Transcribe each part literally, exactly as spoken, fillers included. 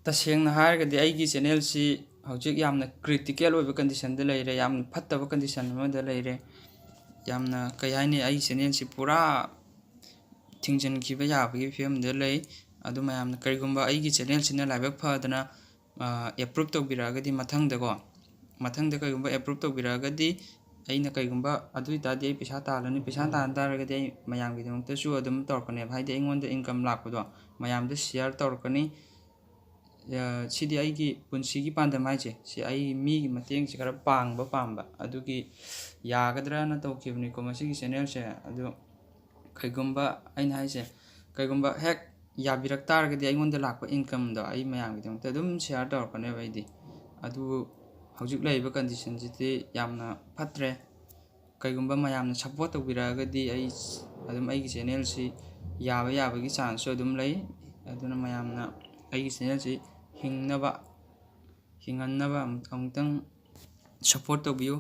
ꯇꯁꯦꯡꯅ ꯍꯥꯏꯔꯒꯗꯤ ꯑꯩꯒꯤ ꯆꯦꯅꯦꯜꯁꯤ ꯍꯧꯖꯤꯛ ꯌꯥꯝꯅ ꯀ꯭ꯔꯤꯇꯤꯀꯦꯜ ꯑꯣꯏꯕ ꯀꯟꯗꯤꯁꯟꯗ ꯂꯩꯔꯦ, ꯌꯥꯝꯅ ꯐꯠꯇꯕ ꯀꯟꯗꯤꯁꯟ ꯑꯃꯗ ꯂꯩꯔꯦ꯫ ꯌꯥꯝꯅ, ꯀꯩ ꯍꯥꯏꯅꯤ, ꯑꯩꯒꯤ ꯆꯦꯅꯦꯜꯁꯤ ꯄꯨꯔꯥ ꯊꯤꯡꯖꯤꯟꯈꯤꯕ ꯌꯥꯕꯒꯤ ꯐꯤꯕꯝꯗ ꯂꯩ꯫ ꯑꯗꯨ ꯃꯌꯥꯝꯅ ꯀꯔꯤꯒꯨꯝꯕ ꯑꯩꯒꯤ ꯆꯦꯅꯦꯜꯁꯤꯅ ꯂꯥꯏꯕꯛ ꯐꯗꯅ ꯑꯦꯄ꯭ꯔꯨꯞ ꯇꯧꯕꯤꯔꯛꯑꯒꯗꯤ, ꯃꯊꯪꯗꯀꯣ, ꯃꯊꯪꯗ ꯀꯔꯤꯒꯨꯝꯕ ꯑꯦꯄ꯭ꯔꯨꯞ ꯇꯧꯕꯤꯔꯛꯑꯒꯗꯤ, ꯑꯩꯅ ꯀꯔꯤꯒꯨꯝꯕ, ꯑꯗꯨ ꯑꯣꯏꯇꯥꯔꯗꯤ ꯑꯩ ꯄꯩꯁꯥ ꯇꯥꯜꯂꯅꯤ꯫ ꯄꯩꯁꯥ ꯇꯥꯟ ꯇꯥꯔꯒꯗꯤ ꯑꯩ ꯃꯌꯥꯝꯒꯤꯗꯃꯛꯇꯁꯨ ꯑꯗꯨꯝ ꯇꯧꯔꯛꯀꯅꯦꯕ, ꯍꯥꯏꯗꯤ ꯑꯩꯉꯣꯟꯗ ꯏꯟꯀꯝ ꯂꯥꯛꯄꯗꯣ ꯃꯌꯥꯝꯗ ꯁꯤꯌꯔ ꯇꯧꯔꯛꯀꯅꯤ꯫ ꯑ, ꯁꯤꯗꯤ ꯑꯩꯒꯤ ꯄꯨꯟꯁꯤꯒꯤ ꯄꯥꯟꯗꯝ ꯍꯥꯏꯁꯦ, ꯁꯤ ꯑꯩ ꯃꯤꯒꯤ ꯃꯇꯦꯡꯁꯦ ꯈꯔ ꯄꯥꯡꯕ ꯄꯥꯝꯕ, ꯑꯗꯨꯒꯤ ꯌꯥꯒꯗ꯭ꯔꯅ ꯇꯧꯈꯤꯕꯅꯤꯀꯣ ꯃꯁꯤꯒꯤ ꯆꯦꯅꯦꯜꯁꯦ꯫ ꯑꯗꯨ ꯀꯩꯒꯨꯝꯕ, ꯑꯩꯅ ꯍꯥꯏꯁꯦ, ꯀꯩꯒꯨꯝꯕ ꯍꯦꯛ ꯌꯥꯕꯤꯔꯛ ꯇꯥꯔꯒꯗꯤ, ꯑꯩꯉꯣꯟꯗ ꯂꯥꯛꯄ ꯏꯟꯀꯝꯗꯣ ꯑꯩ ꯃꯌꯥꯝꯒꯤꯗꯃꯛꯇ ꯑꯗꯨꯝ ꯁꯤꯌꯔ ꯇꯧꯔꯛꯀꯅꯦꯕ ꯑꯩꯗꯤ꯫ ꯑꯗꯨꯕꯨ ꯍꯧꯖꯤꯛ ꯂꯩꯔꯤꯕ ꯀꯟꯗꯤꯁꯟꯁꯤꯗꯤ ꯌꯥꯝꯅ ꯐꯠꯇ꯭ꯔꯦ꯫ ꯀꯩꯒꯨꯝꯕ ꯃꯌꯥꯝꯅ ꯁꯞꯄꯣꯔꯠ ꯇꯧꯕꯤꯔꯛꯑꯒꯗꯤ, ꯑꯩ ꯑꯗꯨꯝ ꯑꯩꯒꯤ ꯆꯦꯅꯦꯜꯁꯤ ꯌꯥꯕ ꯌꯥꯕꯒꯤ ꯆꯥꯟꯁꯁꯨ ꯑꯗꯨꯝ ꯂꯩ꯫ ꯑꯗꯨꯅ ꯃꯌꯥꯝꯅ ꯑꯩꯒꯤ ꯆꯦꯅꯦꯜꯁꯤ ꯍꯤꯡꯅꯕ, ꯍꯤꯡꯍꯟꯅꯕ ꯑꯃꯨꯛ-, ꯑꯃꯨꯛꯇꯪ ꯁꯞꯄꯣꯔꯠ ꯇꯧꯕꯤꯌꯨ꯫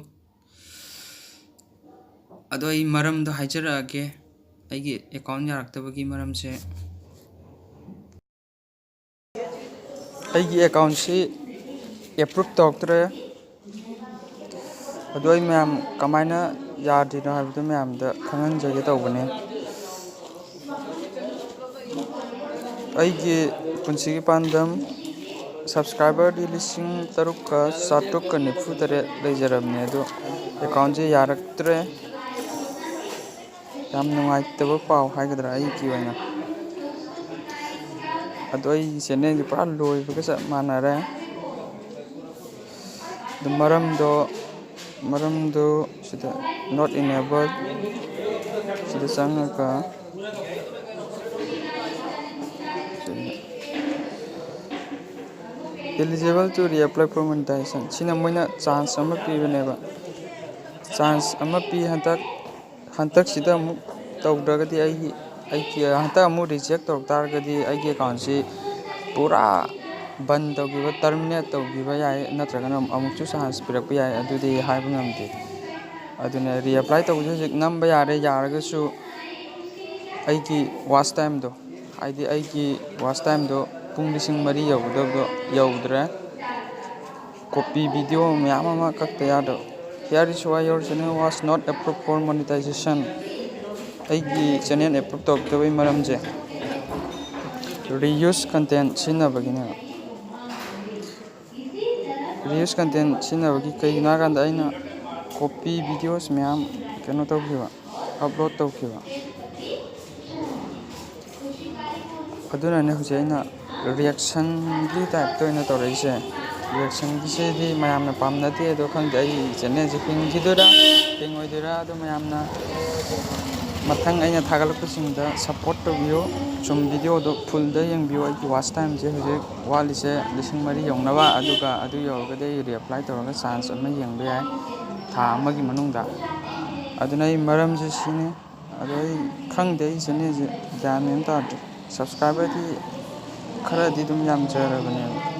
ꯑꯗꯣ ꯑꯩ ꯃꯔꯝꯗꯣ ꯍꯥꯏꯖꯔꯛꯑꯒꯦ, ꯑꯩꯒꯤ ꯑꯦꯀꯥꯎꯟ ꯌꯥꯔꯛꯇꯕꯒꯤ ꯃꯔꯝꯁꯦ꯫ ꯑꯩꯒꯤ ꯑꯦꯀꯥꯎꯟꯁꯤ ꯑꯦꯄ꯭ꯔꯨꯞ ꯇꯧꯔꯛꯇ꯭ꯔꯦ꯫ ꯑꯗꯣ ꯑꯩ ꯃꯌꯥꯝ ꯀꯃꯥꯏꯅ ꯌꯥꯗ꯭ꯔꯤꯅꯣ ꯍꯥꯏꯕꯗꯨ ꯃꯌꯥꯝꯗ ꯈꯪꯍꯟꯖꯒꯦ ꯇꯧꯕꯅꯦ꯫ ꯑꯩꯒꯤ ꯄꯨꯟꯁꯤꯒꯤ ꯄꯥꯟꯗꯝ ꯁꯕꯁꯀ꯭ꯔꯥꯏꯕꯔꯗꯤ ꯂꯤꯁꯤꯡ ꯇꯔꯨꯛꯀ ꯆꯥꯇ꯭ꯔꯨꯛꯀ ꯅꯤꯐꯨ ꯇꯔꯦꯠ ꯂꯩꯖꯔꯕꯅꯦ, ꯑꯗꯣ ꯑꯦꯀꯥꯎꯟꯁꯦ ꯌꯥꯔꯛꯇ꯭ꯔꯦ꯫ ꯌꯥꯝ ꯅꯨꯡꯉꯥꯏꯇꯕ ꯄꯥꯎ ꯍꯥꯏꯒꯗ꯭ꯔꯥ ꯑꯩꯒꯤ ꯑꯣꯏꯅ꯫ ꯑꯗꯣ ꯑꯩꯒꯤ ꯆꯦꯅꯦꯜꯒꯤ ꯄꯨꯔꯥ ꯂꯣꯏꯕꯒ ꯆꯞ ꯃꯥꯟꯅꯔꯦ꯫ ꯑꯗꯨ ꯃꯔꯝꯗꯣ, ꯃꯔꯝꯗꯣ ꯁꯤꯗ not enabled, ꯁꯤꯗ ꯆꯪꯉꯒ eligible to reapply for monetization, ꯁꯤꯅ ꯃꯣꯏꯅ ꯆꯥꯟꯁ ꯑꯃ ꯄꯤꯕꯅꯦꯕ꯫ ꯆꯥꯟꯁ ꯑꯃ ꯄꯤ ꯍꯟꯗꯛ, ꯍꯟꯗꯛꯁꯤꯗ ꯑꯃꯨꯛ ꯇꯧꯗ꯭ꯔꯒꯗꯤ ꯑꯩꯒꯤ, ꯑꯩꯒꯤ ꯍꯟꯗꯛ ꯑꯃꯨꯛ ꯔꯤꯖꯦꯛ ꯇꯧꯔꯛ ꯇꯥꯔꯒꯗꯤ ꯑꯩꯒꯤ ꯑꯦꯀꯥꯎꯟꯁꯤ ꯄꯨꯔꯥ ꯕꯟ ꯇꯧꯈꯤꯕ, ꯇꯔꯃꯤꯅꯦꯠ ꯇꯧꯈꯤꯕ ꯌꯥꯏ, ꯅꯠꯇ꯭ꯔꯒꯅ ꯑꯃꯨꯛꯁꯨ ꯆꯥꯟꯁ ꯄꯤꯔꯛꯄ ꯌꯥꯏ, ꯑꯗꯨꯗꯤ ꯍꯥꯏꯕ ꯉꯝꯗꯦ꯫ ꯑꯗꯨꯅ ꯔꯤꯑꯦꯄ꯭ꯂꯥꯏ ꯇꯧꯕꯁꯦ ꯍꯧꯖꯤꯛ ꯅꯝꯕ ꯌꯥꯔꯦ, ꯌꯥꯔꯒꯁꯨ ꯑꯩꯒꯤ ꯋꯥꯆ ꯇꯥꯏꯝꯗꯣ, ꯍꯥꯏꯗꯤ ꯑꯩꯒꯤ ꯋꯥꯆ ꯇꯥꯏꯝꯗꯣ ꯄꯨꯡ ꯂꯤꯁꯤꯡ ꯃꯔꯤ ꯌꯧꯒꯗꯕꯗꯣ ꯌꯧꯗ꯭ꯔꯦ꯫ Copy video ꯃꯌꯥꯝ ꯑꯃ ꯀꯛꯇ ꯌꯥꯗꯕ꯫ Here is why your channel was not approved for monetization. ꯑꯩꯒꯤ channel approve ꯇꯧꯔꯛꯇꯕꯒꯤ ꯃꯔꯝꯁꯦ reuse content ꯁꯤꯖꯤꯟꯅꯕꯒꯤꯅꯦꯕ꯫ Reuse content ꯁꯤꯖꯤꯟꯅꯕꯒꯤ ꯀꯩꯒꯤꯅꯣ ꯍꯥꯏꯀꯥꯟꯗ ꯑꯩꯅ copy videos ꯃꯌꯥꯝ ꯀꯩꯅꯣ ꯇꯧꯈꯤꯕ, upload ꯇꯧꯈꯤꯕ꯫ ꯑꯗꯨꯅꯅꯦ ꯍꯧꯖꯤꯛ ꯑꯩꯅ reactionꯒꯤ typeꯇ ꯑꯣꯏꯅ ꯇꯧꯔꯛꯏꯁꯦ꯫ Reactionꯒꯤꯁꯤꯗꯤ ꯃꯌꯥꯝꯅ ꯄꯥꯝꯅꯗꯦ, ꯑꯗꯣ ꯈꯪꯗꯦ, ꯑꯩ channelꯁꯦ ꯍꯤꯡꯈꯤꯗꯣꯏꯔꯥ ꯍꯤꯡꯉꯣꯏꯗꯣꯏꯔꯥ, ꯑꯗꯣ ꯃꯌꯥꯝꯅ ꯃꯊꯪ ꯑꯩꯅ ꯊꯥꯒꯠꯂꯛꯄꯁꯤꯡꯗ support ꯇꯧꯕꯤꯌꯨ꯫ ꯁꯨꯝ videoꯗꯣ fullꯗ ꯌꯦꯡꯕꯤꯌꯨ꯫ ꯑꯩꯒꯤ watch timeꯁꯦ ꯍꯧꯖꯤꯛ ꯋꯥꯠꯂꯤꯁꯦ ꯂꯤꯁꯤꯡ ꯃꯔꯤ ꯌꯧꯅꯕ, ꯑꯗꯨꯒ ꯑꯗꯨ ꯌꯧꯔꯒꯗꯤ ꯑꯩ reapply ꯇꯧꯔꯒ chance ꯑꯃ ꯌꯦꯡꯕ ꯌꯥꯏ ꯊꯥ ꯑꯃꯒꯤ ꯃꯅꯨꯡꯗ꯫ ꯑꯗꯨꯅ ꯑꯩ ꯃꯔꯝꯁꯦ ꯁꯤꯅꯤ꯫ ꯑꯗꯣ ꯑꯩ ꯈꯪꯗꯦ, ꯑꯩ channelꯁꯦ ꯒ꯭ꯌꯥꯟ ꯃꯦꯟ ꯇꯥꯗ꯭ꯔꯦ꯫ Subscriberꯗꯤ ꯈꯔꯗꯤ ꯑꯗꯨꯝ ꯌꯥꯝꯖꯔꯕꯅꯦꯕ꯫